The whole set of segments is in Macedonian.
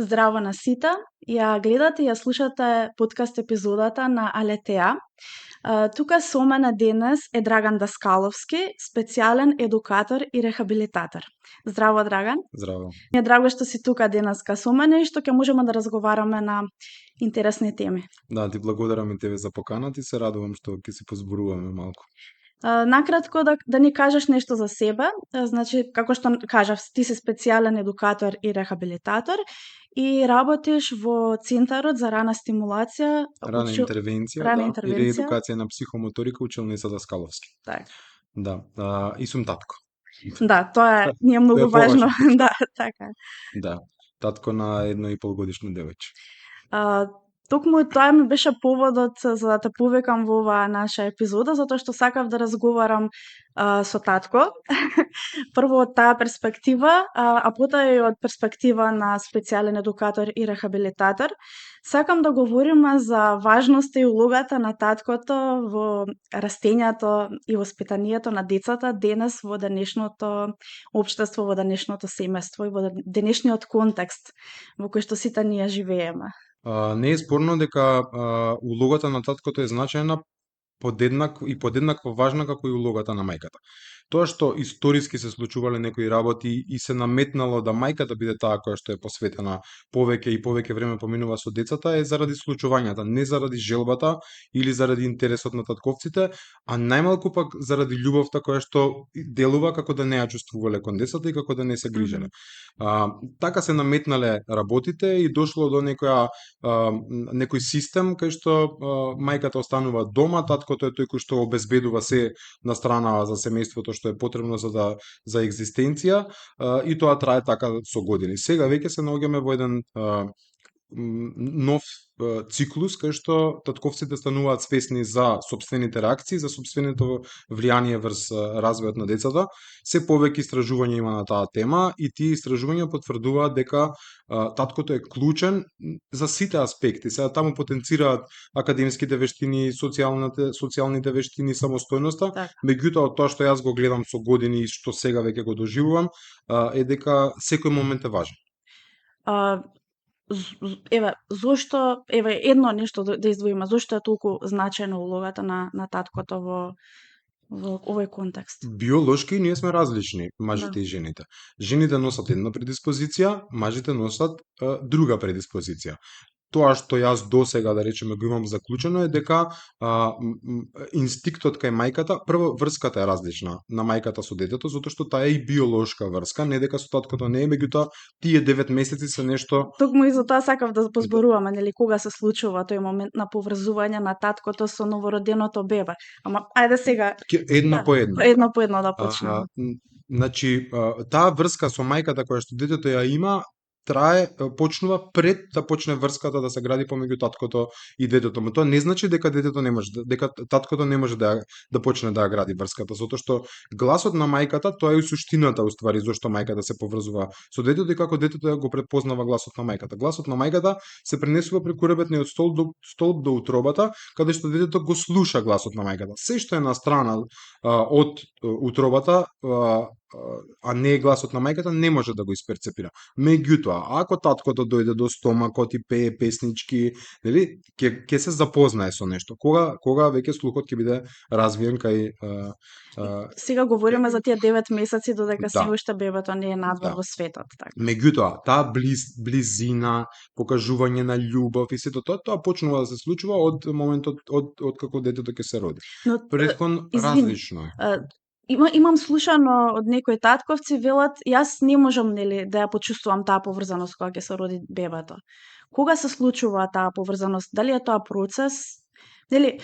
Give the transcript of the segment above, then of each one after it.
Здраво на сите, ја гледате и ја слушате подкаст епизодата на Алетеа. Тука со мене денес е Драган Даскаловски, специјален едукатор и рехабилитатор. Здраво, Драган. Здраво. Ми е драго што си тука денеска со мене и што ќе можеме да разговараме на интересни теми. Да, ти благодарам и тебе за поканата и се радувам што ќе се позборуваме малку. Накратко да ни кажеш нешто за себе. Значи, како што кажав, ти си специјален едукатор и рехабилитатор и работиш во Центарот за рана стимулација, Рана интервенција, и реедукација на психомоторика училница Даскаловски. Так. Да, и сум татко. Да, тоа е многу важно. Да, така. Да, татко на 1,5 годишно девојче. Токму тоа ми беше поводот за да те повикам во оваа наша епизода, затоа што сакав да разговарам со татко. Прво од таа перспектива, а потоа и од перспектива на специјален едукатор и рехабилитатор. Сакам да говориме за важноста и улогата на таткото во растењето и воспитанието на децата денес во денешното општество, во денешното семејство и во денешниот контекст во кој што сите ние живееме. Не е спорно дека улогата на таткото е значајна подеднакво важна како и улогата на мајката. Тоа што историски се случувале некои работи и се наметнало да мајката биде таа која што е посветена повеќе и повеќе време поминува со децата е заради случувањата, не заради желбата или заради интересот на татковците, а најмалку пак заради љубовта која што делува како да не ја чувствувале кон децата и како да не се грижеле. Така се наметнале работите и дошло до некој систем кај што мајката останува дома, таткото е тој кој што обезбедува се на страна за семејството што е потребно за екзистенција, и тоа трае така со години. Сега веќе се наоѓаме во еден нов циклус кај што татковците стануваат свесни за сопствените реакции, за сопственото влијание врз развојот на децата. Се повеќе истражувања има на таа тема и тие истражувања потврдуваат дека таткото е клучен за сите аспекти. Сега таму потенцираат академските вештини, социјалните вештини, самостојноста, меѓутоа тоа што јас го гледам со години и што сега веќе го доживувам е дека секој момент е важен. Зошто едно нешто да издвоиме, зошто е толку значајна улогата на таткото во овој контекст? Биолошки ние сме различни, мажите и жените. Жените носат една предиспозиција, мажите носат друга предиспозиција. Тоа што јас досега, да речеме, го имам заклучено е дека инстинктот кај мајката, прво врската е различна на мајката со детето, затоа што таа е и биолошка врска, не дека со таткото не е, меѓутоа тие 9 месеци се нешто. Токму и за тоа сакав да позборуваме, нели, кога се случува тој момент на поврзување на таткото со новороденото бебе. Ама ајде сега една по една. Едно по едно да почнеме. Значи, таа врска со мајката која што детето ја има почнува пред да почне врската да се гради помеѓу таткото и детето. Но тоа не значи дека дека таткото не може да почне да ја гради врската, затоа што гласот на мајката, тоа е и суштината уствари зошто мајката се поврзува со детето и како детето го претпознава гласот на мајката. Гласот на мајката се пренесува преку ребетниот столб до утробата, каде што детето го слуша гласот на мајката. Се што е на страна од утробата, а не гласот на мајката, не може да го исперцепира. Меѓутоа, ако таткото дојде до стомакот и пее песнички, нели, ќе се запознае со нешто. Кога веќе слухот ќе биде развиен кај Сега говориме за тие 9 месеци додека се уште бебето не е надвор во светот, така. Меѓутоа, таа близина, покажување на љубов и сето тоа почнува да се случува од моментот од како детето ќе се роди. Претходно различно. Имам слушано од некои татковци велат, јас не можам, нели, да ја почувствувам таа поврзаност кога ќе се роди бебето. Кога се случува таа поврзаност? Дали е тоа процес? Нели,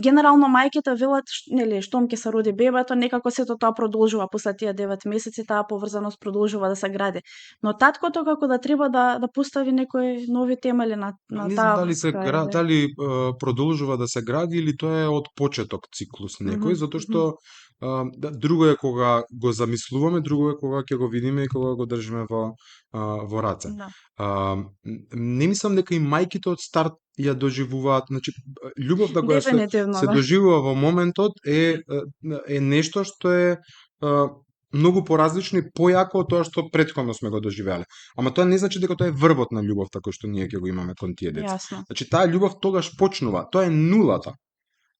генерално мајките велат, нели, штом ќе се роди бебето, некако сето тоа продолжува после тие 9 месеци, таа поврзаност продолжува да се гради. Но таткото како да треба да постави некои нови темели на таа врска. Дали продолжува да се гради или тоа е од почеток циклус некој, затоа што друго е кога го замислуваме, друго е кога ќе го видиме и кога го држиме во раце. Не мислам дека и мајките од старт ја доживуваат, значи љубовта која се доживува во моментот е нешто што е многу поразлично и појако од тоа што претходно сме го доживеале. Ама тоа не значи дека тоа е врвот на љубовта кој што ние ќе го имаме кон тие деца. Јасно. Значи таа љубов тогаш почнува, тоа е нулата.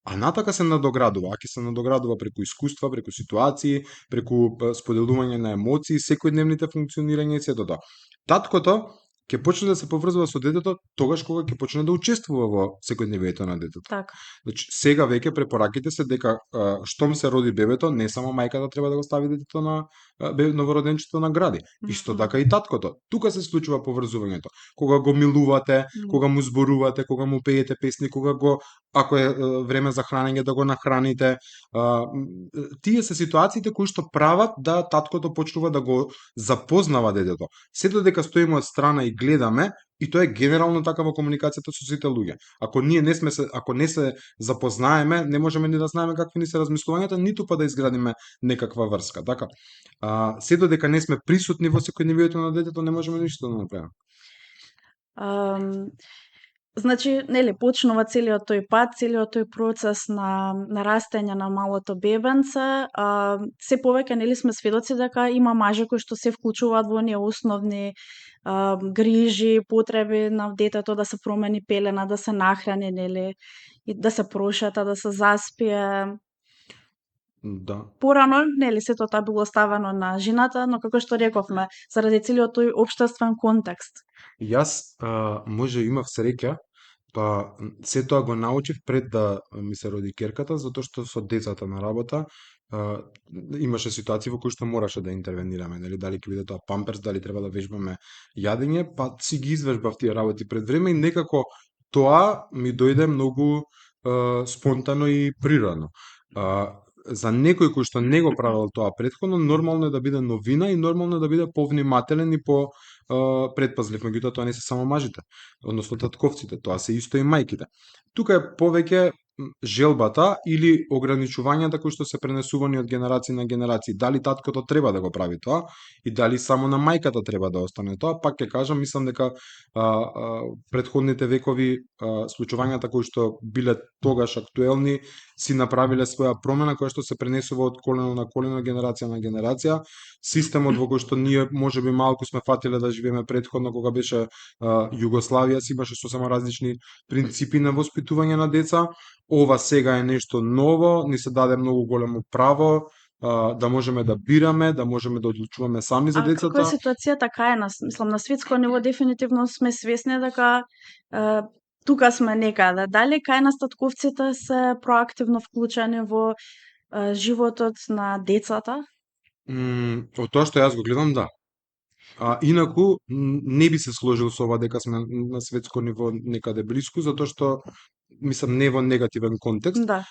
А натака се надоградува, ќе се надоградува преку искуства, преку ситуации, преку споделување на емоции, секојдневните функционирање и сето тоа. Таткото ќе почне да се поврзува со детето тогаш кога ќе почне да учествува во секојдневието на детето. Така. Значи, сега веќе препораките се дека штом се роди бебето, не само мајката треба да го стави детето на новороденчето на гради. Исто така и таткото. Тука се случува поврзувањето. Кога го милувате, кога му зборувате, кога му пеете песни, кога го ако е време за хранење да го нахраните. Тие се ситуациите кои што прават да таткото почнува да го запознава детето. Сето дека стоиме од страна и гледаме, и тоа е генерално така во комуникацијата со сите луѓе. Ако ние ако не се запознаеме, не можеме ни да знаеме какви ни се размислувањата, ниту па да изградиме некаква врска, така? Сето дека не сме присутни во секојдневието на детето, не можеме ништо да направиме. Значи, нели, почнува целиот тој пат, целиот тој процес на растење на малото бебенце. Се повеќе, нели, сме сведоци дека има мажи кои што се вклучуваат во оние основни грижи, потреби на детето, да се промени пелена, да се нахрани, нели, и да се прошета, да се заспие. Да. Порано, нели, сето тоа било ставено на жената, но како што рековме, заради целиот тој општествен контекст. Јас може имав среќа, па се тоа го научив пред да ми се роди керката, затоа што со децата на работа имаше ситуации во кои што мораше да интервенираме, нели, дали ќе биде тоа памперс, дали треба да вежбаме јадење, па си ги извежбав тие работи пред време и некако тоа ми дојде многу спонтано и природно. За некој кој што не го правил тоа претходно, нормално е да биде новина и нормално е да биде повнимателен и по предпазлив. Меѓутоа тоа не се само мажите, односно татковците, тоа се исто и мајките. Тука е повеќе желбата или ограничувањата кои што се пренесувани од генерации на генерации. Дали таткото треба да го прави тоа и дали само на мајката треба да остане тоа, пак ќе кажам, мислам дека претходните векови случувањата кои што биле тогаш актуелни си направиле своја промена која што се пренесува од колено на колено, генерација на генерација. Системот во кој што ние можеби малку сме фатиле да живееме претходно кога беше Југославија, си имаше сосема различни принципи на воспитување на деца. Ова сега е нешто ново, ни се даде многу големо право да можеме да бираме, да можеме да одлучуваме сами за децата. Каква е ситуацијата кај нас? Мислам, на светско ниво дефинитивно сме свесни дека тука сме некаде. Дали кај нас татковците се проактивно вклучени во животот на децата? Од тоа што јас го гледам, да. Инаку, не би се сложил со ова дека сме на светско ниво некаде блиску, затоа што мислам не во негативен контекст. Да.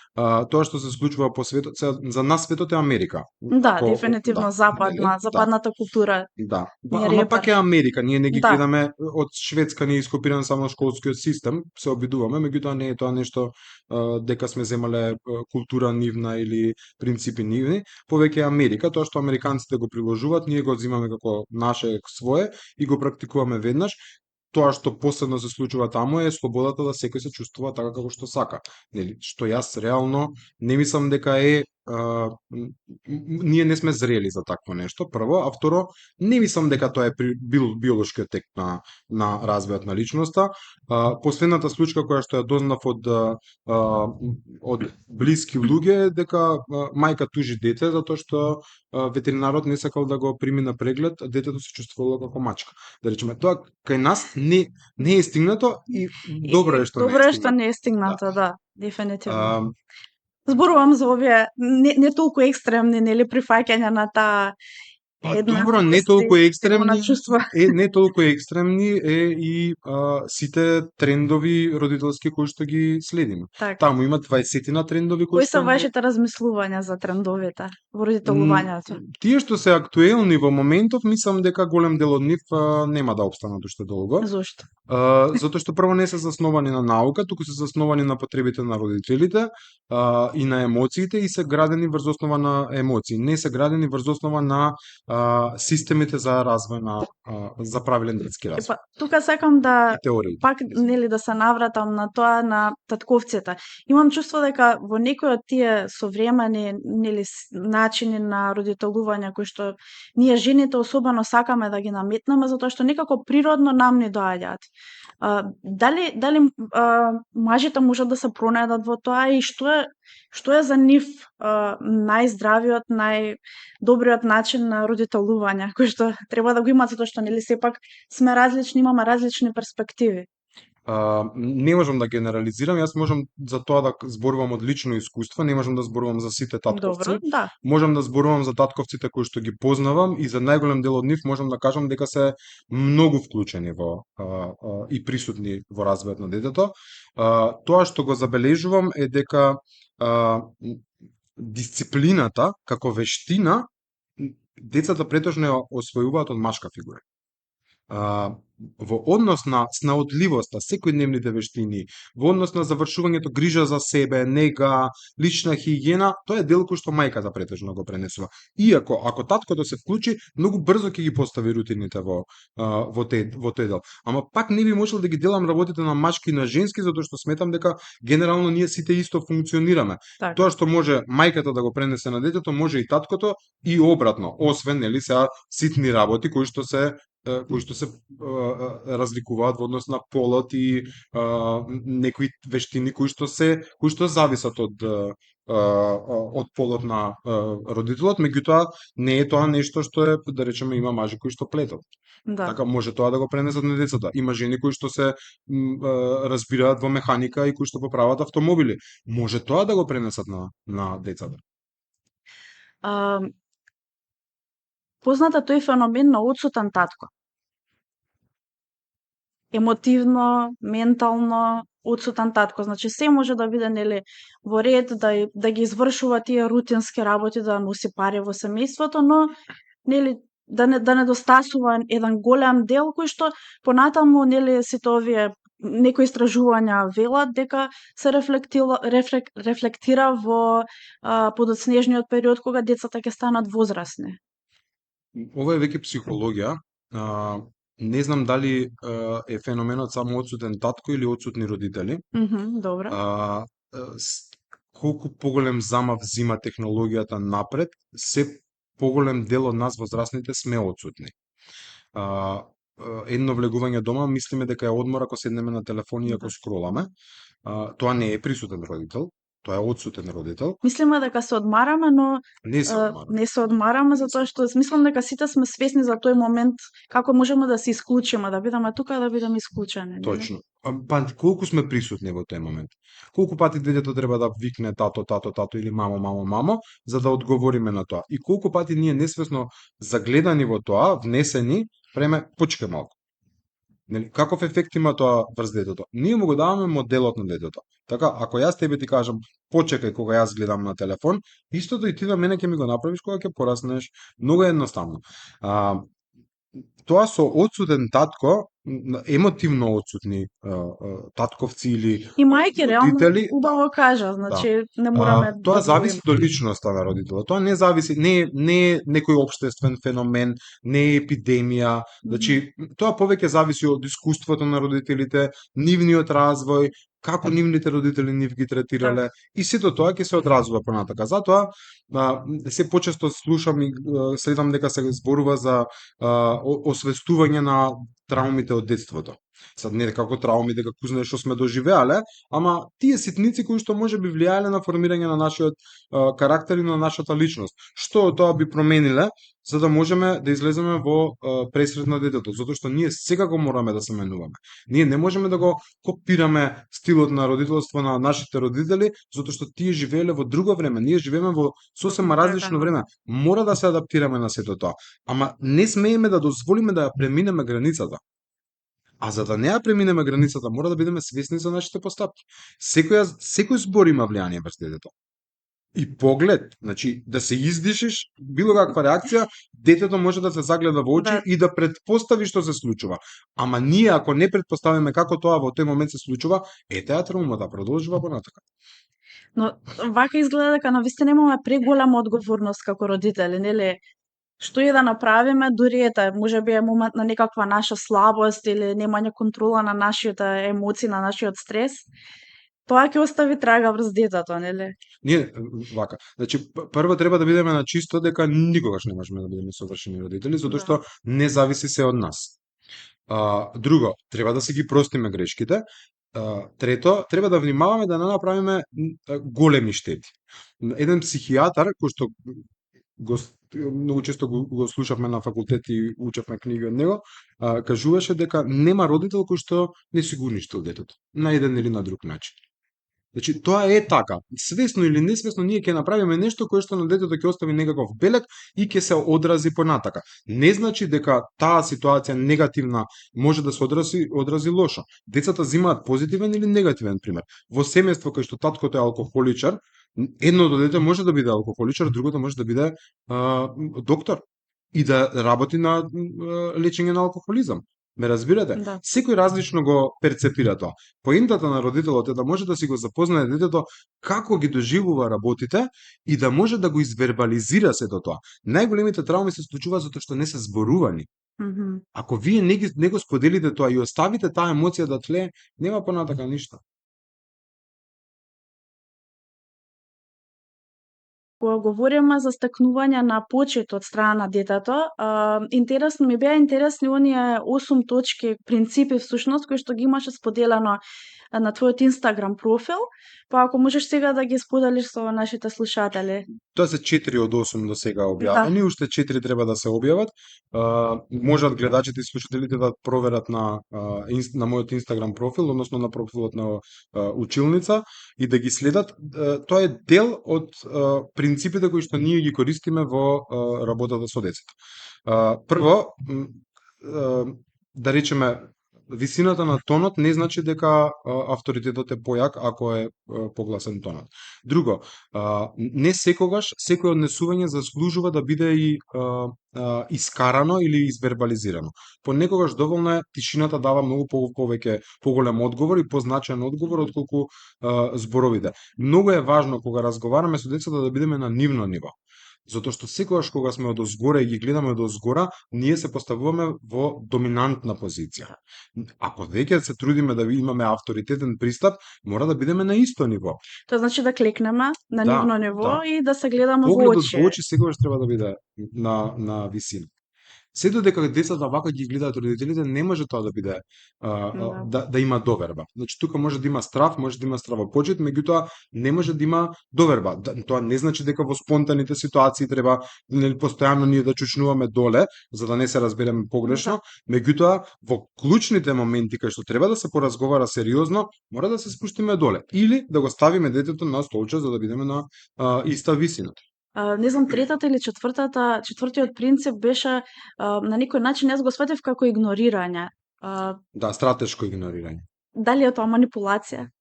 Тоа што се случува по светот, за нас светот е Америка. Да, дефинитивно западната култура. Да. Ама пак е Америка, ние не ги гледаме од Шведска, не е ископиран само школскиот систем, се обидуваме, меѓутоа не е тоа нешто дека сме земале култура нивна или принципи нивни, повеќе е Америка, тоа што американците го приложуваат, ние го земаме како наше свое и го практикуваме веднаш. Тоа што последно се случува таму е слободата да секој се чувствува така како што сака. Нели, што јас реално не мислам дека е ние не сме зрели за такво нешто, прво, а второ, не мислам дека тоа е биолошкиот тек на развојот на личноста. Последната случка која што ја дознав од блиски луѓе е дека мајка тужи дете затоа што ветеринарот не сакал да го прими на преглед, а детето се чувствувало како мачка. Да речеме, тоа кај нас не е стигнато и добро е што не е стигнато, да, дефинитивно. Зборувам за овие не толку екстремни, нели, прифаќања на таа добро, не толку екстремни е и сите трендови родителски кои што ги следиме. Таму има 20 трендови кои се вашите размислувања за трендовите во родителувањето? Тие што се актуелни во моментов, мислам дека голем дел од нив нема да опстанат уште долго. Зошто? Затоа што прво не се засновани на наука, туку се засновани на потребите на родителите и на емоциите и се градени врз основа на емоции. Не се градени врз основа на системите за развој на за правилен детски развој Епа, тука сакам да и теориите. пак нели да се навратам на тоа на татковците. Имам чувство дека во некои од тие современи нели начини на родителување кои што ние жените особено сакаме да ги наметнеме затоа што некако природно нам ни доаѓаат. Дали мажите можат да се пронајдат во тоа и што е за нив најздравиот, најдобриот начин на родителување кој што треба да го имаат затоа што нели сепак сме различни, имаме различни перспективи. Не можам да генерализирам, јас можам за тоа да зборувам од лично искуство, не можам да зборувам за сите татковци. Добро, да. Можам да зборувам за татковците кои што ги познавам и за најголем дел од нив можам да кажам дека се многу вклучени во и присутни во развојот на детето. Тоа што го забележувам е дека дисциплината како вештина децата претежно ја освојуваат од машка фигура. Во однос на снаодливоста, секојдневните вештини, во однос на завршувањето грижа за себе, нега, лична хигиена, тоа е дел кој што мајката претежно го пренесува. Иако, ако таткото се вклучи, многу брзо ќе ги постави рутините во тој дел. Ама пак не би можел да ги делам работите на машки и на женски, затоа што сметам дека генерално ние сите исто функционираме. Так. Тоа што може мајката да го пренесе на детето, може и таткото и обратно, освен нели сега ситни работи кои што се разликуваат во однос на полот и некои вештини кои што зависат од полот на родителот, меѓутоа не е тоа нешто што е, да речеме, има мажи кои што плетат. Да. Така може тоа да го пренесат на децата. Има жени кои што се разбираат во механика и кои што поправат автомобили. Може тоа да го пренесат на децата. Познат е тој феномен на одсутен татко. Емотивно, ментално одсутен татко. Значи се може да биде нели во ред, да ги извршува тие рутински работи, да носи пари во семејството, но нели да недостасува еден голем дел кој што понатаму нели сите овие некои истражувања велат дека се рефлектира во подоцнежниот период кога децата ќе станат возрасни. Ова е веќе психологија. Не знам дали е феноменот само одсутен татко или одсутни родители. Добро. Колку поголем замав зима технологијата напред, се поголем дел од нас возрастните сме одсутни. Едно влегување дома, мислиме дека е одмор ако седнеме на телефон и ако скроламе. Тоа не е присутен родител, тоа е одсутен родител. Мислиме дека се одмараме, но не се одмараме затоа што мислам дека сите сме свесни за тој момент како можеме да се исклучиме, да бидеме тука, да бидеме исклучени. Точно. Па колку сме присутни во тој момент? Колку пати детето треба да викне тато, тато, тато или мамо, мамо, мамо, за да одговориме на тоа? И колку пати ние несвесно загледани во тоа, внесени, време почекај малку. Нели, каков ефект има тоа врз детето? Ние му го даваме моделот на детето. Така, ако јас тебе ти кажам, почекај кога јас гледам на телефон, истото и ти на мене ќе ми го направиш кога ќе пораснеш. Многу едноставно. Тоа со одсутен татко, емотивно одсутни татковци или и мајки родители, реално убаво кажа, значи не мораме тоа да зависи до личноста на родителот. Тоа не зависи, не е некој општествен феномен, не е епидемија, значи тоа повеќе зависи од искуството на родителите, нивниот развој, како нивните родители нив ги третирале и сето тоа ќе се одразува понатака. Затоа се почесто слушам и следам дека се зборува за освестување на траумите од детството. Сад не како трауми дека кузне што сме доживеале, ама тие ситници кои што може би влијаеле на формирање на нашиот карактер и на нашата личност. Што тоа би промениле за да можеме да излеземе во пресрет на детето, затоа што ние секако мораме да се менуваме. Ние не можеме да го копираме стилот на родителство на нашите родители, затоа што тие живееле во друго време, ние живееме во сосема различно време. Мора да се адаптираме на сето тоа. Ама не смееме да дозволиме да ја преминеме границата. А за да не ја преминеме границата, мора да бидеме свесни за нашите постапки. Секој збор има влијание врз детето. и поглед, значи да се издишиш, било каква реакција, детето може да се загледа во очи Да. и да предпостави што се случува. Ама ние ако не предпоставиме како тоа во тој момент се случува, таа травмата продолжува понатака. Но вака изгледа дека навистина имаме преголема одговорност како родители, нели? Што и да направиме, дури можеби е момент на некаква наша слабост или немање контрола на нашите емоции, на нашиот стрес, тоа ќе остави трага врз детето, нели? Ние вака. Значи прво треба да бидеме на чисто дека никогаш не можеме да бидеме совршени родители, затоа што не зависи се од нас. Друго, треба да се ги простиме грешките. Трето, треба да внимаваме да не направиме големи штети. Еден психијатар кој што многу често го слушавме на факултет и учевме книги од него, кажуваше дека нема родител кој што не си го уништил детето на еден или на друг начин. Значи, тоа е така. Свесно или несвесно, ние ќе направиме нешто кое што на детето ќе остави некаков белег и ќе се одрази понатака. Не значи дека таа ситуација негативна може да се одрази лошо. Децата земаат позитивен или негативен пример. Во семејство кај што таткото е алкохоличар, едното дете може да биде алкохоличар, другото може да биде доктор и да работи на лечење на алкохолизам. Ме разбирате? Да. Секој различно го перцепира тоа. Поентата на родителот е да може да си го запознае детето како ги доживува работите и да може да го извербализира сето тоа. Најголемите травми се случуваат затоа што не се зборувани. Ако вие не го споделите тоа и оставите таа емоција да тлее, нема понатака ништо. Кога говориме за стекнување на почит од страна на детето, интересно ми беа интересни оние 8 точки, принципи всушност кои што ги имаше споделено на твојот Инстаграм профил, па ако можеш сега да ги споделиш со нашите слушатели. Тоа се 4 од 8 до сега објавени, уште 4 треба да се објават. Можат гледачите и слушателите да проверат на мојот Инстаграм профил, односно на профилот на училница и да ги следат. Тоа е дел од принципите кои што ние ги користиме во работата со децата. Прво, да речеме, висината на тонот не значи дека авторитетот е појак ако е погласен тонот. Друго, не секогаш секој однесување заслужува да биде и искарано или извербализирано. Понекогаш доволно е тишината дава многу повеќе поголем одговор и позначаен одговор отколку зборовите. Многу е важно кога разговараме со децата да бидеме на нивно ниво. Затоа што секогаш кога сме одозгора и ги гледаме одозгора, ние се поставуваме во доминантна позиција. Ако веќе се трудиме да имаме авторитетен пристап, мора да бидеме на исто ниво. Тоа значи да клекнеме на нивно ниво и да се гледаме во Погледот очи. во очи секогаш треба да биде на висина. Се додека децата вака ги гледаат родителите, не може тоа да биде да има доверба. Значи тука може да има страв, може да има стравопочит, меѓутоа не може да има доверба. Тоа не значи дека во спонтаните ситуации треба постојано ние да чучнуваме доле за да не се разбереме погрешно, меѓутоа во клучните моменти кај што треба да се поразговара сериозно, мора да се спуштиме доле или да го ставиме детето на столче за да бидеме на иста висина. Не знам, третата или четвртиот принцип беше на некој начин јас го сватев како игнорирање. Да, стратешко игнорирање. Дали е тоа манипулација?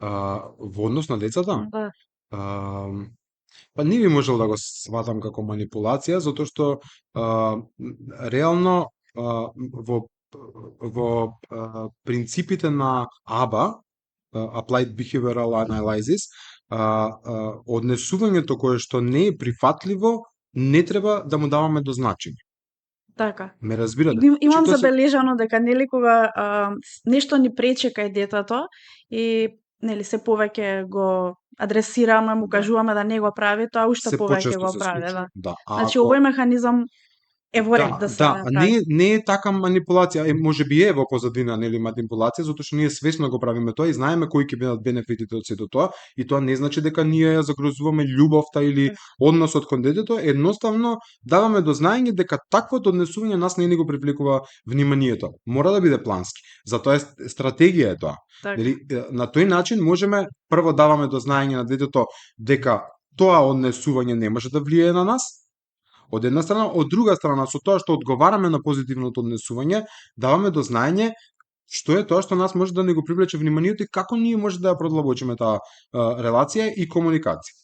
Во однос на децата? Да. Па не би можел да го сватам како манипулација, затоа што реално во принципите на АБА, Applied Behavioral Analysis, однесувањето кое што не е прифатливо, не треба да му даваме до значење. Така. Ме разбирате? Имам забележано дека нели кога нешто ни пречи кај детето и нели се повеќе го адресираме, му кажуваме да не го прави, тоа уште повеќе го прави, да. Значи овој механизам е во ред да се не е така манипулација, можеби е во позадина нели манипулација, затоа што ние свесно го правиме тоа и знаеме кои ќе бидат бенефитите од сето тоа и тоа не значи дека ние ја загрозуваме љубовта или односот кон детето, едноставно даваме до знаење дека таквото однесување нас не ни го привлекува вниманието. Мора да биде плански. Затоа е стратегија е тоа. Нели на тој начин можеме прво даваме до знаење на детето дека тоа однесување не може да влијае на нас. Од една страна, од друга страна, со тоа што одговараме на позитивното однесување, даваме до знаење што е тоа што нас може да не го привлече вниманието и како ние може да ја продлабочиме таа релација и комуникација.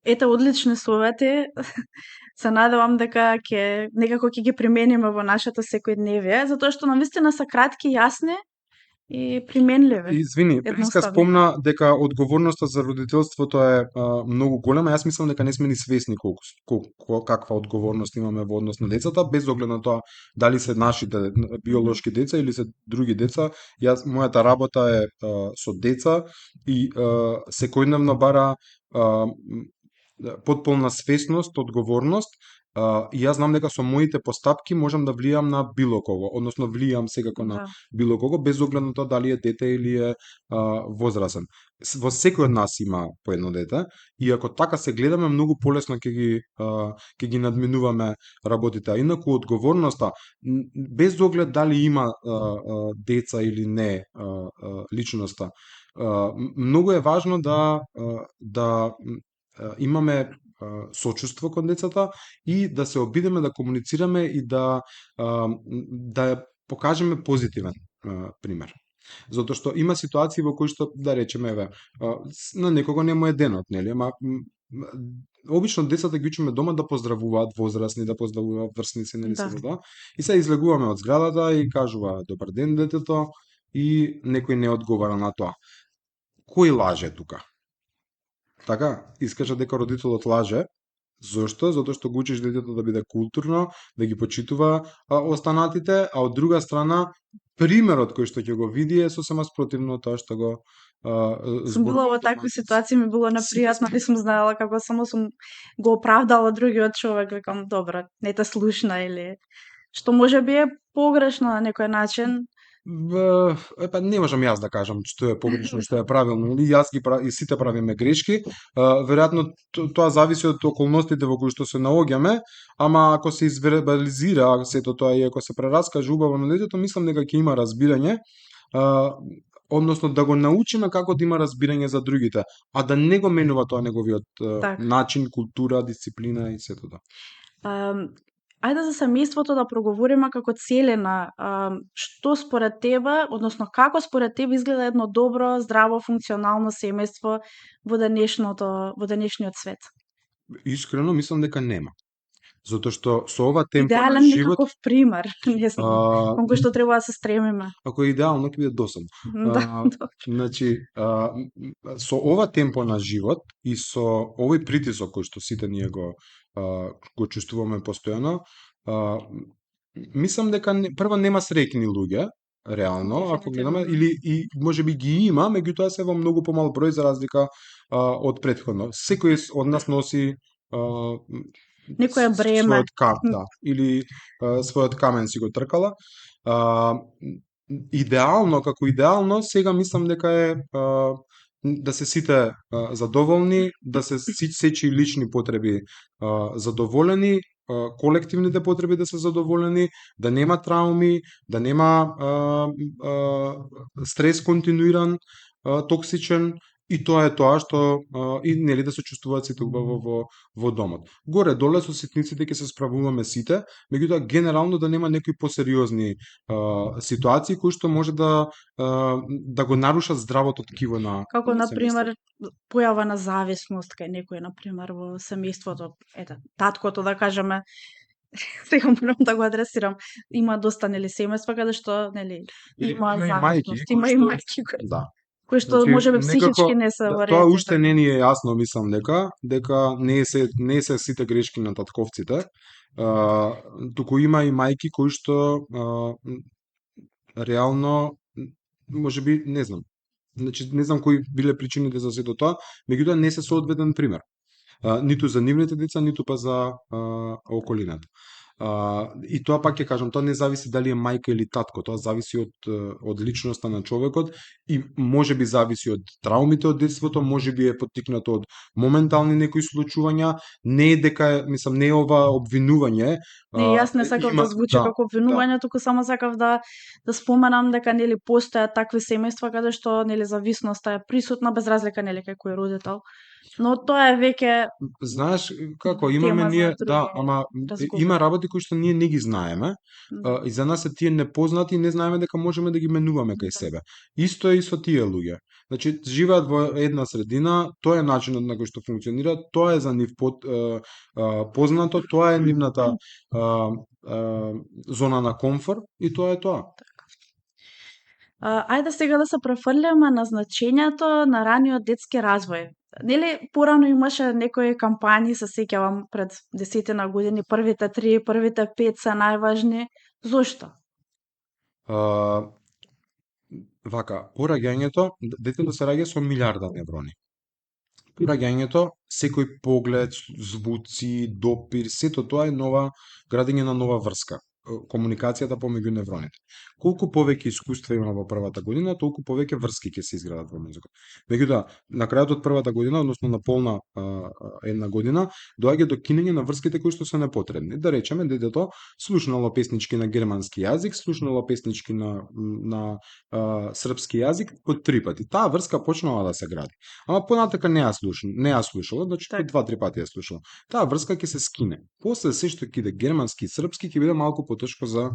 Ете, одлични совети. Се надевам дека некако ќе ги примениме во нашето секојдневие, затоа што навистина се кратки, јасни и применливи. Извини, Приска Едноставни. спомна дека одговорноста за родителството е многу голема. Јас мислам дека не сме ни свесни каква одговорност имаме во однос на децата, без оглед на тоа дали се нашите биолошки деца или се други деца. Мојата работа е со деца и секојдневно бара потполна свесност, одговорност. И јас знам дека со моите постапки можам да влијам на било кого, односно влијам секако на било кого, без оглед на тоа дали е дете или е возрасен. Во секој од нас има по едно дете и ако така се гледаме, многу полесно ќе ги надминуваме работите. А инаку одговорноста, без оглед дали има деца или не личноста, многу е важно да имаме сочувство кон децата и да се обидеме да комуницираме и да покажеме позитивен пример. Затоа што има ситуации во кои што, да речеме, на некого не му е денот, нели? Ама обично децата ги учиме дома да поздравуваат возрастни, да поздравуваат врсници, нели се тоа. И се излегуваме од зградата и кажува добар ден детето и некој не одговара на тоа. Кој лаже тука? Така, искаже дека родителот лаже. Зошто? Затоа што го учиш детето да биде културно, да ги почитува останатите, а од друга страна, примерот кој што ќе го види е сосема спротивно од тоа што го Сум била во такви ситуации, ми било непријатно и сум знаела како само сум го оправдала другиот човек, викам, добро, не те слушна или што може би е погрешно на некој начин. Не можам јас да кажам што е погрешно, што е правилно. Јас и сите правиме грешки. Веројатно тоа зависи од околностите во кои што се наоѓаме, ама ако се извербализира сето тоа и ако се прераскаже убаво на детето, мислам дека ќе има разбирање, односно да го научиме како да има разбирање за другите, а да не го менува тоа неговиот начин, култура, дисциплина и сето тоа. Ајде за семејството да проговориме како целина. Што според тебе, односно како според тебе изгледа едно добро, здраво, функционално семејство во денешниот свет? Искрено мислам дека нема. Затоа што со ова темпо идеален на живот... некаков пример, не знам, кон кој што треба да се стремиме. Ако е идеално, ќе биде досадно. Значи, со ова темпо на живот и со овој притисок кој што сите ние го чувствуваме постојано, мислам дека прво нема среќни луѓе, реално, ако гледаме, или и можеби ги има, меѓутоа се во многу помал број за разлика од претходно. Секој од нас носи некоја бреме, или својот камен си го тркала. Идеално, како идеално, сега мислам дека е да се сите задоволни, да се сечи лични потреби задоволени, колективните потреби да се задоволени, да нема трауми, да нема стрес континуиран, токсичен, и тоа е тоа што и нели да се чувствуваат сите убаво во домот. Горе доле со ситниците ќе се справуваме сите, меѓутоа генерално да нема некои посериозни ситуации кои што може да го нарушат здравото ткиво на како на пример појава на зависност кај некој, на пример во семејството, ете, таткото да кажеме, сега морам да го адресирам. Има доста нели семејства каде што нели има зависност, има и мајки кои што можеби психички не се во ред. Тоа уште не ни е јасно, мислам дека не се сите грешки на татковците. Туку има и мајки кои што реално можеби не знам. Значи не знам кои биле причините за сето тоа, меѓутоа не се соодветен пример. Ниту за нивните деца, ниту па за околината. И тоа пак ќе кажам, тоа не зависи дали е мајка или татко, тоа зависи од личноста на човекот и можеби зависи од траумите од детството, можеби е поттикнато од моментални некои случувања, не е дека, мислам, не е ова обвинување. Не, јас не сакам да звучи како обвинување, туку само сакав да споменам дека нели постојат такви семејства каде што нели зависноста е присутна без разлика нели кај кој родител. Но тоа е веќе, знаеш како имаме ние, ама има работи кои што ние не ги знаеме и за нас се тие непознати и не знаеме дека можеме да ги менуваме кај себе. Исто е и со тие луѓе. Значи, живеат во една средина, тоа е начинот на кој што функционира, тоа е за нив познато, тоа е нивната зона на комфорт и тоа е тоа. Ајде сега да се префрлиме на значењето на раниот детски развој. Нели порано имаше некои кампањи, се сеќавам пред 10 години, првите 3, првите 5 се најважни. Зошто? А, вака, пораѓањето, детето се раѓа со милиарда неврони. Пораѓањето, секој поглед, звуци, допир, сето тоа е нова градење на нова врска, комуникацијата помеѓу невроните. Колку повеќе искуства има во првата година, толку повеќе врски ќе се изградат во мозокот. Меѓутоа, на крајот од првата година, односно на полна една година, доаѓа до кинење на врските кои што се непотребни. Да речеме, детето слушнало песнички на германски јазик, слушнало песнички на српски јазик по 3 пати. Таа врска почнала да се гради. Ама понатака не ја слушала, значи по 2-3 пати ја слушала. Таа врска ќе се скине. После се што ќе иде германски и српски ќе биде малку потешко за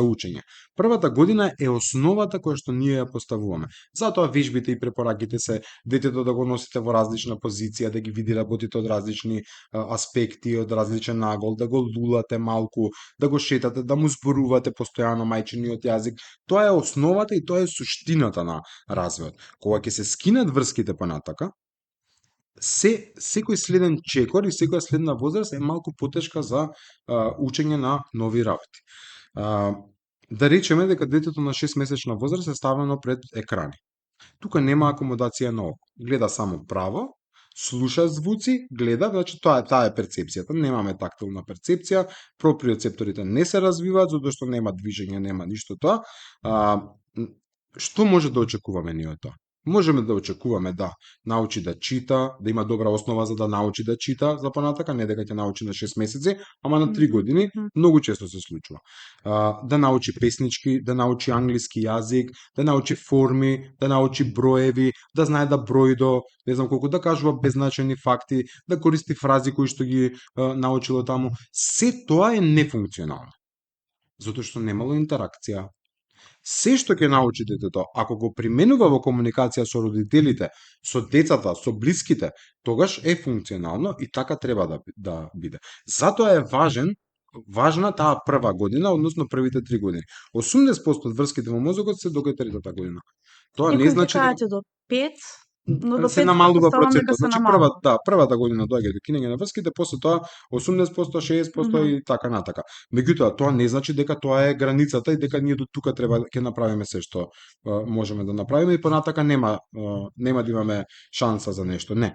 учење. Првата година е основата која што ние ја поставуваме. Затоа вежбите и препораките се детето да го носите во различна позиција, да ги види работите од различни аспекти, од различен нагол, да го лулате малку, да го шетате, да му зборувате постојано мајчиниот јазик. Тоа е основата и тоа е суштината на развојот. Кога ќе се скинат врските понатака, секој следен чекор и секоја следна возраст е малку потешка за учење на нови работи. Да речеме дека детето на 6-месечна возраст е ставено пред екрани. Тука нема акомодација на око. Гледа само право, слуша звуци, гледа, значи таа е перцепцијата. Немаме тактилна перцепција, проприоцепторите не се развиваат, затоа што нема движење, нема ништо тоа. Што може да очекуваме ние од тоа? Можеме да очекуваме да научи да чита, да има добра основа за да научи да чита за понатака, не дека ќе научи на 6 месеци, ама на 3 години многу често се случува. Да научи песнички, да научи англиски јазик, да научи форми, да научи броеви, да знае да брои до, не знам колку, да кажува беззначајни факти, да користи фрази кои што ги научило таму. Се тоа е нефункционално. Затоа што немало интеракција. Се што ќе научи детето, ако го применува во комуникација со родителите, со децата, со блиските, тогаш е функционално и така треба да биде. Затоа е важна таа прва година, односно првите 3 години. 80% од врските во мозокот се до третата година. Тоа не значи дека до 5, но до 5 се намалува процентот. Значи првата година доаѓа до кинење на врските, после тоа 80%, 60% и така натака. Меѓутоа, тоа не значи дека тоа е границата и дека ние до тука треба ќе направиме се што можеме да направиме и понатака нема да имаме шанса за нешто. Не.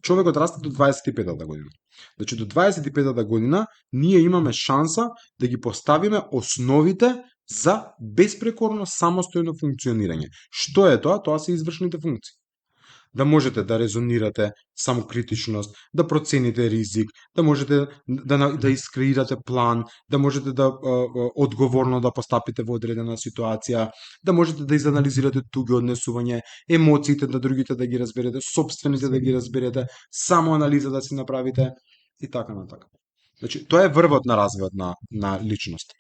Човекот расте до 25-та година. Значи до 25-та година ние имаме шанса да ги поставиме основите за беспрекорно самостојно функционирање. Што е тоа? Тоа се извршните функции. Да можете да резонирате самокритичност, да процените ризик, да можете да искреирате план, да можете да одговорно да постапите во одредена ситуација, да можете да изанализирате туѓи однесување, емоциите на другите да ги разберете, сопствените да ги разберете, самоанализа да си направите и така натака. Значи, тоа е врвот на развојот на личност.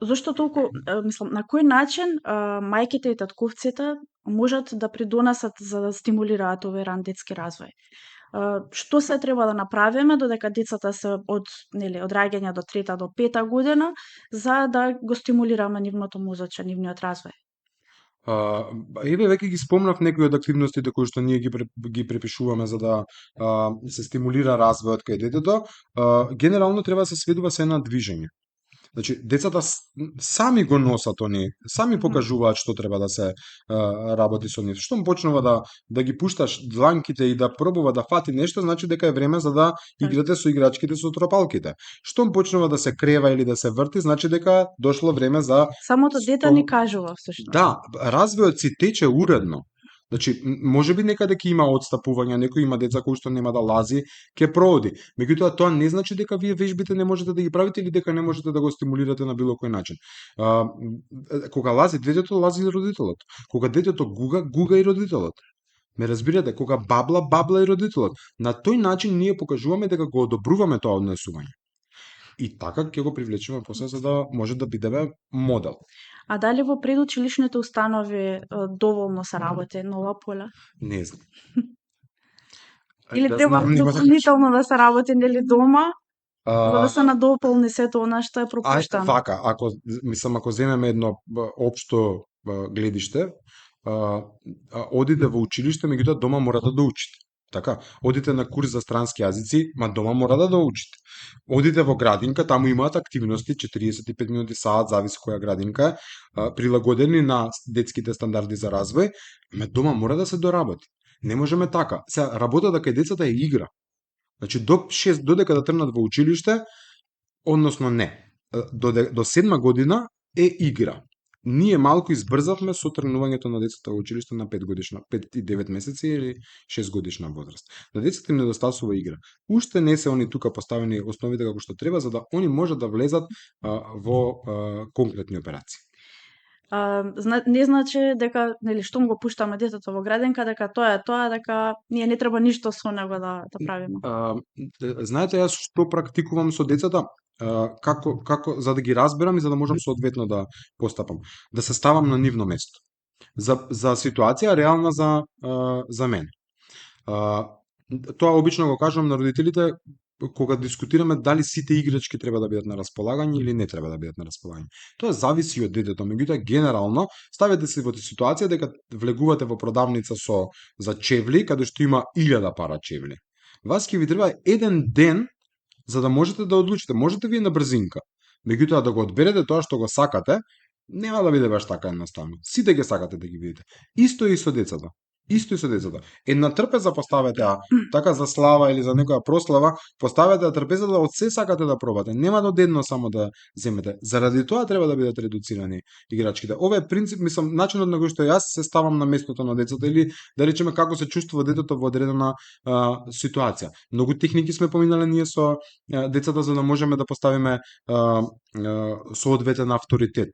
Зошто толку, мислам, на кој начин мајките и татковците можат да придонесат за да стимулираат овој ран детски развој? Што се треба да направиме додека децата се од раѓање до 3 до 5 година за да го стимулираме нивното мозоче, нивниот развој? Еве веќе ги спомнав некои од активностите кои што ние ги препишуваме за да се стимулира развојот кај детето. Генерално треба да се сведува се на движење. Значи, децата сами го носат они, сами покажуваат што треба да се работи со нив. Штом почнува да ги пушташ дланките и да пробува да фати нешто, значи дека е време за да играте со играчките со тропалките. Штом почнува да се крева или да се врти, значи дека дошло време за самото дете ни кажува всушност. Да, развојот си тече уредно. Значи, може би некаде ќе има отстапувања, некој има деца кои што нема да лази, ќе прооди. Меѓутоа, тоа не значи дека вие вежбите не можете да ги правите или дека не можете да го стимулирате на било кој начин. Кога лази детето, лази и родителот. Кога детето гуга и родителот. Ме разбирате, кога бабла и родителот. На тој начин ние покажуваме дека го одобруваме тоа однесување. И така ќе го привлечеме после за да може да бидеме модел. А дали во предучилишните установи доволно се работи на ова поле? Не знам. Или Да треба знам, нема да кажам. дополнително да се работи нели дома, за да А, се надополни сето она што е пропуштано? вака, ако земеме едно општо гледиште, одите во училиште, меѓутоа дома мора да доучите. Така, одите на курс за странски јазици, ма дома мора да доучите. Одите во градинка, таму имаат активности 45 минути, саат, зависи која градинка е, прилагодени на детските стандарди за развој, ме дома мора да се доработи. Не можеме така. Сега, работата кај децата е игра. Значи, додека да тргнат во училиште, односно не, до 7 година е игра. Ние малку избрзавме со тргнувањето на децата во училиште на 5 и 9 месеци или 6 годишна возраст. На децата им недостасува игра. Уште не се они тука поставени основите како што треба, за да они можат да влезат во конкретни операции. Не значи дека нели штом го пуштаме детето во градинка дека тоа е тоа, дека ние не треба ништо со него да правиме. Знаете, јас што практикувам со децата, како за да ги разберам и за да можам соодветно да постапам, да се ставам на нивно место. За ситуација реална за мене. Тоа обично го кажам на родителите кога дискутираме дали сите играчки треба да бидат на располагање или не треба да бидат на располагање. Тоа зависи од детето, меѓутоа генерално ставете се во ситуација дека влегувате во продавница за чевли, каде што има 1000 пара чевли. Вас ќе ви треба еден ден за да можете да одлучите. Можете вие на брзинка, меѓутоа да го одберете тоа што го сакате, нема да биде баш така едноставно. Сите ги сакате да ги видите. Исто и со децата. Исто и со децата. Една трпеза поставете, така за слава или за некоја прослава, поставете трпеза да од се сакате да пробате. Нема да одедно само да земете. Заради тоа треба да бидат редуцирани играчките. Ова е принцип, мислам, начинот на кој што јас се ставам на местото на децата или да речеме како се чувствува детето во одредена ситуација. Многу техники сме поминале ние со децата за да можеме да поставиме соодветен авторитет,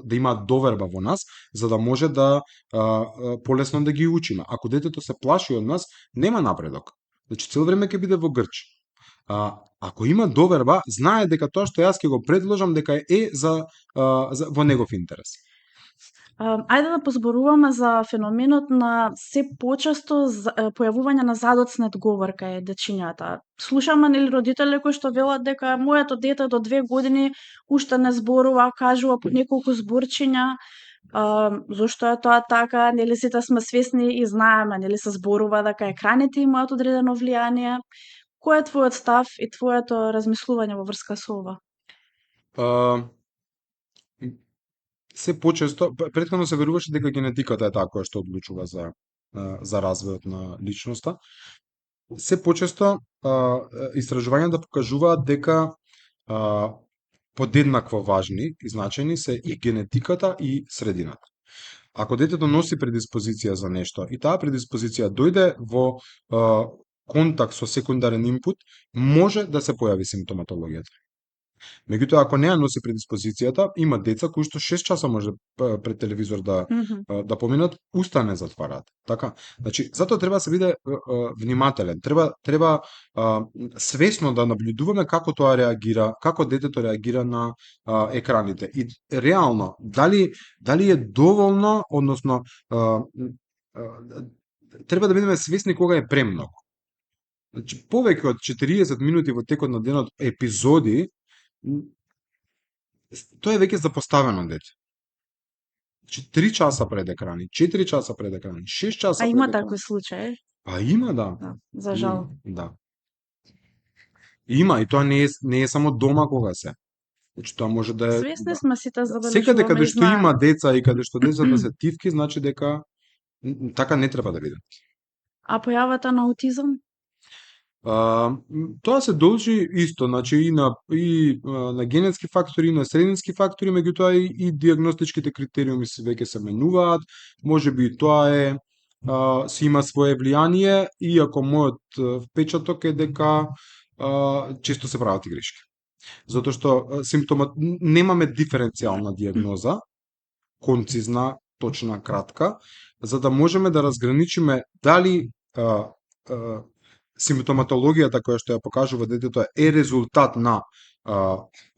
да имаат доверба во нас, за да може да полесно да ги учиме. Ако детето се плаши од нас, нема напредок. Значи, цел време ќе биде во грч. Ако има доверба, знае дека тоа што јас ќе го предложам дека е во негов интерес. Ајде да позборуваме за феноменот на се почесто појавување на задоцнет говор кај дечињата. Слушаме нели родители кои што велат дека моето дете до 2 години уште не зборува, кажува по неколку зборчиња. Зошто е тоа така? Нели сите сме свесни и знаеме, нели се зборува дека екраните имаат одредено влијание. Кој е твојот став и твоето размислување во врска со ова? Се почесто, претходно се веруваше дека генетиката е таа која што одлучува за развојот на личноста. Се почесто истражувањата покажуваат дека подеднакво важни и значени се и генетиката и средината. Ако детето носи предиспозиција за нешто и таа предиспозиција дојде во контакт со секундарен инпут, може да се појави симптоматологијата. Меѓутоа, ако не ја носи предиспозицијата, има деца кои што 6 часа може пред телевизор да поминат, уста не затвараат. Така, значи, затоа треба да се биде внимателен. Треба свесно да наблюдуваме како тоа реагира, како детето реагира на екраните. И реално, дали е доволно, односно треба да бидеме свесни кога е премногу. Значи, повеќе од 40 минути во текот на денот епизоди, тоа е веќе запоставено дете. 3 часа пред екрани, 4 часа пред екрани, 6 часа пред екрани. Има такви случаи? Има, да. За жал. Да. Има, и тоа не е само дома кога се. Значи, тоа може да е... Свесни сме сите забележуваме. Секаде каде што има деца и каде што децата се тивки, значи дека така не треба да биде. А појавата на аутизам? Тоа се должи исто, значи и на генетски фактори, и на средински фактори, меѓутоа и диагностичките критериуми веќе се менуваат. Можеби тоа си има свое влијание, иако мојот впечаток е дека често се прават и грешки. Затоа што немаме диференцијална диагноза, концизна, точна, кратка, за да можеме да разграничиме дали симптоматологијата која што ја покажува детето е резултат на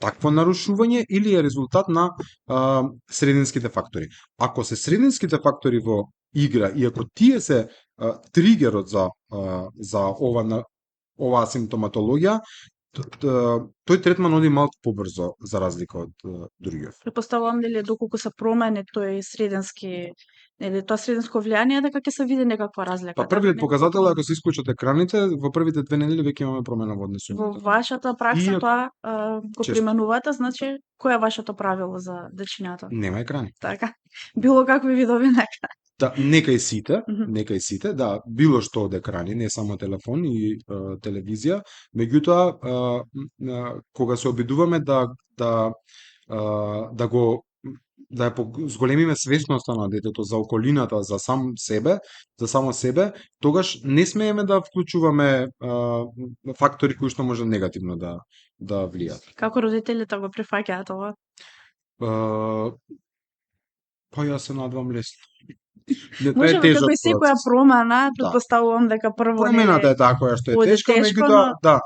такво нарушување или е резултат на срединските фактори. Ако се срединските фактори во игра и ако тие се тригерот за оваа симптоматологија, тој третман оди малку побрзо за разлика од другиот. Претпоставувам дали доколку се промени тој средински, нели тоа срединско влијание, дека ќе се види некаква разлика. Па првиот показател е ако се исклучат екраните, во првите 2 недели веќе имаме промена во однесувањето. Во вашата пракса И- тоа го Често. применувате, значи кој е вашето правило за дечињата? Нема екрани. Така. Било какви видови нека. Да, нека и сите, Мгм. да, било што од екрани, не само телефон и телевизија, меѓутоа кога се обидуваме да го да ја зголемиме свесноста на детето за околината, за само себе, тогаш не смееме да вклучуваме фактори кои што може негативно да влијат. Како родителите го прифаќаат ова? Па јас се надвам лесно. Не, тоа е Може би тежок како и секоја процес. промена, претпоставувам дека прво Промената е таа која што е оде тешка, тешко, меѓутоа, да,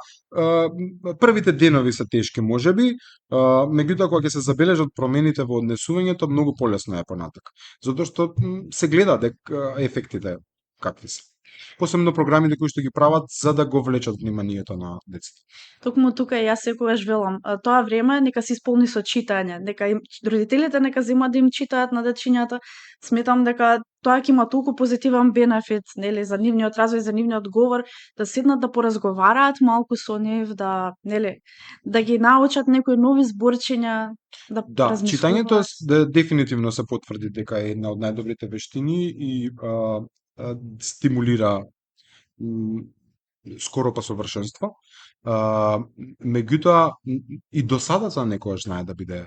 првите денови се тешки можеби, меѓутоа кога ќе се забележат промените во однесувањето, многу полесно е понатака. Затоа што се гледа ефектите какви се. Посебно програмите кои што ги прават за да го влечат вниманието на децата. Токму тука и јас секогаш велам, тоа време нека се исполни со читање, нека родителите нека земат да им читаат на дечињата. Сметам дека тоа ќе има толку позитивен бенефит, нели, за нивниот развој, за нивниот говор, да седнат да поразговараат малку со нив, да, нели, да ги научат некои нови зборчиња, да читањето размислуваат. дефинитивно се потврди дека е една од најдобрите вештини и стимулира скоро па совршенство. Меѓутоа и досадата некогаш знае да биде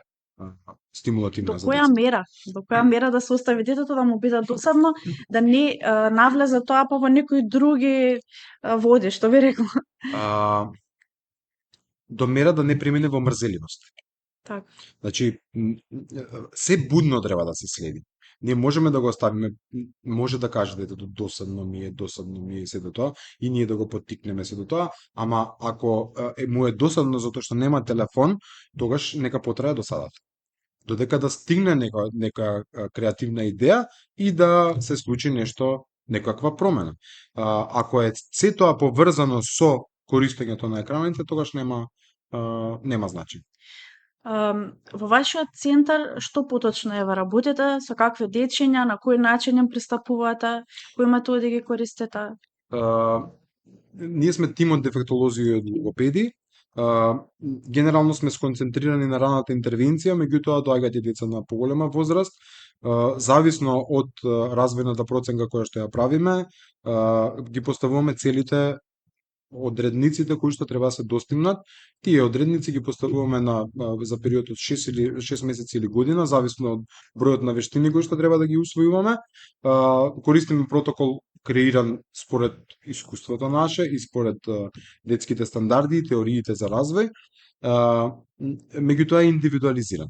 стимулативна за децата. До која мера да се остави детето да му биде досадно, да не навлезе тоа па во некои други води, што би рекла. До мера да не премине во мрзеливост. Така. Значи, се будно треба да се следи. Ние можеме да го оставиме, може да каже детето досадно ми е и се до тоа, и ние да го поттикнеме се до тоа, ама ако му е досадно затоа што нема телефон, тогаш нека потрае досадата. Додека да стигне нека креативна идеја и да се случи нешто, некаква промена. Ако е се тоа поврзано со користењето на екраните, тогаш нема значење. Во вашиот центар што поточно ева работите, со какви дечиња, на кој начин им пристапувате, кои методи ги користите? Ние сме тим од дефектолози и од логопеди. Генерално сме сконцентрирани на раната интервенција, меѓутоа доаѓаат и деца на поголема возраст. Зависно од развојната проценка која што ја правиме, ги поставуваме целите одредниците кои што треба да се достигнат. Тие одредници ги поставуваме за период од 6 месеци или година, зависно од бројот на вештини кои што треба да ги усвојуваме. Користиме протокол креиран според искуството наше и според детските стандарди и теориите за развој, меѓутоа е индивидуализиран.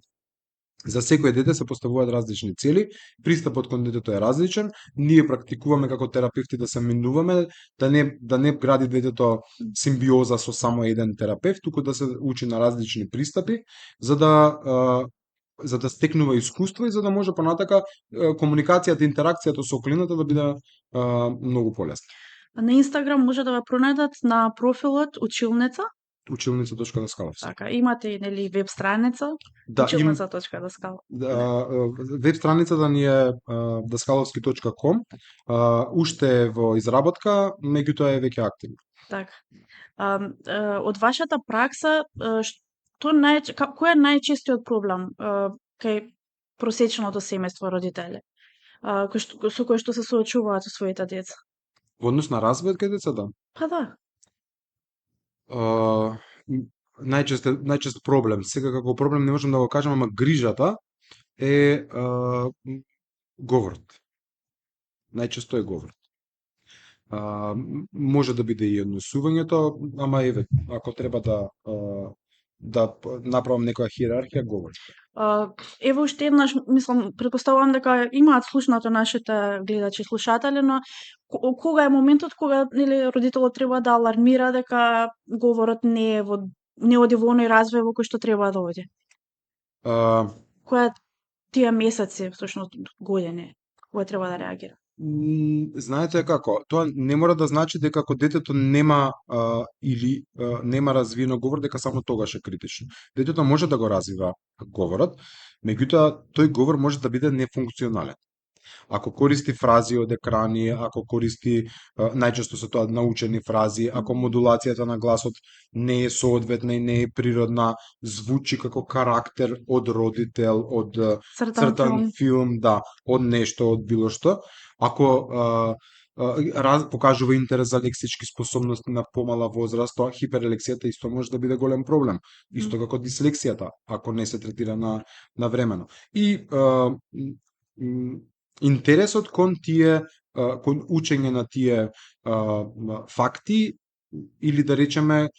За секој дете се поставуваат различни цели, пристапот кон детето е различен, ние практикуваме како терапевти да се минуваме, да не гради детето симбиоза со само еден терапевт, туку да се учи на различни пристапи, за да стекнува искуство и за да може понатака комуникацијата, интеракцијата со околината да биде многу полесна. На Инстаграм може да ве пронајдат на профилот Училница. Училница.даскаловски. Така, имате и нели веб страница? Да, Училница.даскаловски. веб страницата ни е daskalovski.com. Уште е во изработка, меѓутоа е веќе активна. Така. Од вашата пракса, кој е најчестиот проблем кај просечното семејство родители? Со кој што се соочуваат со своите деца? Во однос на развојот кај децата? Па да. Најчест проблем. Сега како проблем не можам да го кажам, ама грижата е говорот. Најчесто е говорот. Може да биде и однесувањето, ама еве, ако треба да направам некоја хиерархија, говори. Ево уште еднаш, мислам, претпоставувам дека имаат слушнато нашите гледачи и слушатели, но кога е моментот кога нели родителот треба да алармира дека говорот не оди во оној развој во кој што треба да оди? А, Која тие месеци, всушност години, кога треба да реагира? Знаете како, тоа не мора да значи дека ако детето нема или нема развиено говор, дека само тогаш е критично. Детето може да го развива говорот, меѓутоа тој говор може да биде нефункционален. Ако користи фрази од екрани, ако користи најчесто се тоа научени фрази, ако модулацијата на гласот не е соодветна и не е природна, звучи како карактер од родител, од Цртан цртан филм. филм, да, од нешто, од било што, ако покажува интерес за лексички способности на помала возраст, тоа хиперлексијата исто може да биде голем проблем. Исто како дислексијата, ако не се третира на времено. И интересот кон тие кон учење на тие факти или да речеме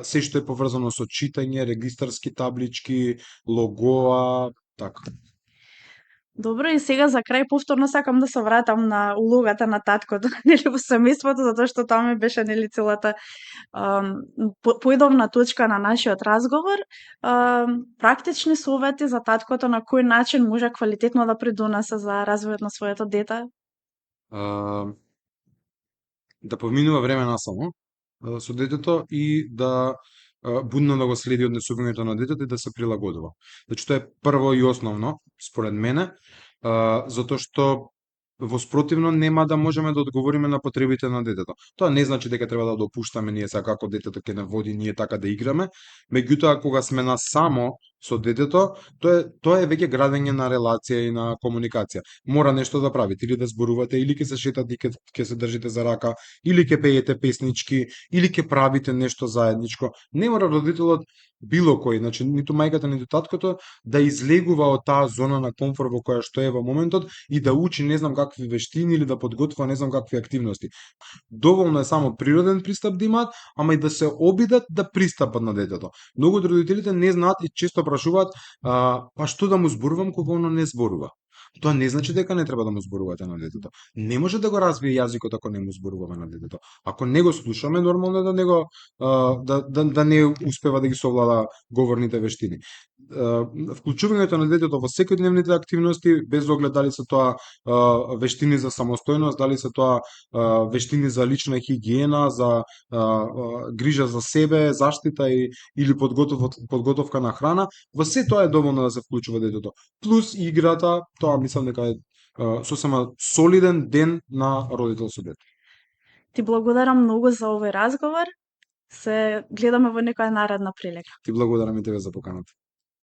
се што е поврзано со читање, регистарски таблички, логоа, така. Добро, и сега за крај повторно сакам да се вратам на улогата на таткото нели во семејството, затоа што тоа ми беше нели целата поидовна точка на нашиот разговор. Практични совети за таткото на кој начин може квалитетно да придонесе за развојот на своето дете? А, да поминува време насаму со детето и да будно да го следи однесувањето на детето и да се прилагодува. Значи тоа е прво и основно, според мене, затоа што во спротивно нема да можеме да одговориме на потребите на детето. Тоа не значи дека треба да допуштаме ние сега како детето ќе не води ние така да играме, меѓутоа кога сме насамо со детето, тоа е веќе градење на релација и на комуникација. Мора нешто да правите, или да зборувате, или ќе се шетате и ќе се држите за рака, или ќе пеете песнички, или ќе правите нешто заедничко. Не мора родителот било кој, значи ниту мајката, ниту таткото да излегува од таа зона на комфор во која што е во моментот и да учи не знам какви вештини или да подготвува не знам какви активности. Доволно е само природен пристап да имаат, ама и да се обидат да пристапат на детето. Многу од родителите не знаат и често прашуваат, па што да му зборувам кога оно не зборува. Тоа не значи дека не треба да му зборувате на детето. Не може да го развие јазикот ако не му зборуваме на детето. Ако не го слушаме, нормално е да не го да не успева да ги совлада говорните вештини. Вклучувањето на детето во секојдневните активности, без оглед дали се тоа вештини за самостојност, дали се тоа вештини за лична хигиена, за грижа за себе, заштита или подготовка на храна, во се тоа е доволно да се вклучува детето. Плюс играта, тоа мислам дека е сосема солиден ден на родител со дете. Ти благодарам многу за овој разговор. Се гледаме во некоја наредна прилика. Ти благодарам и тебе за поканата.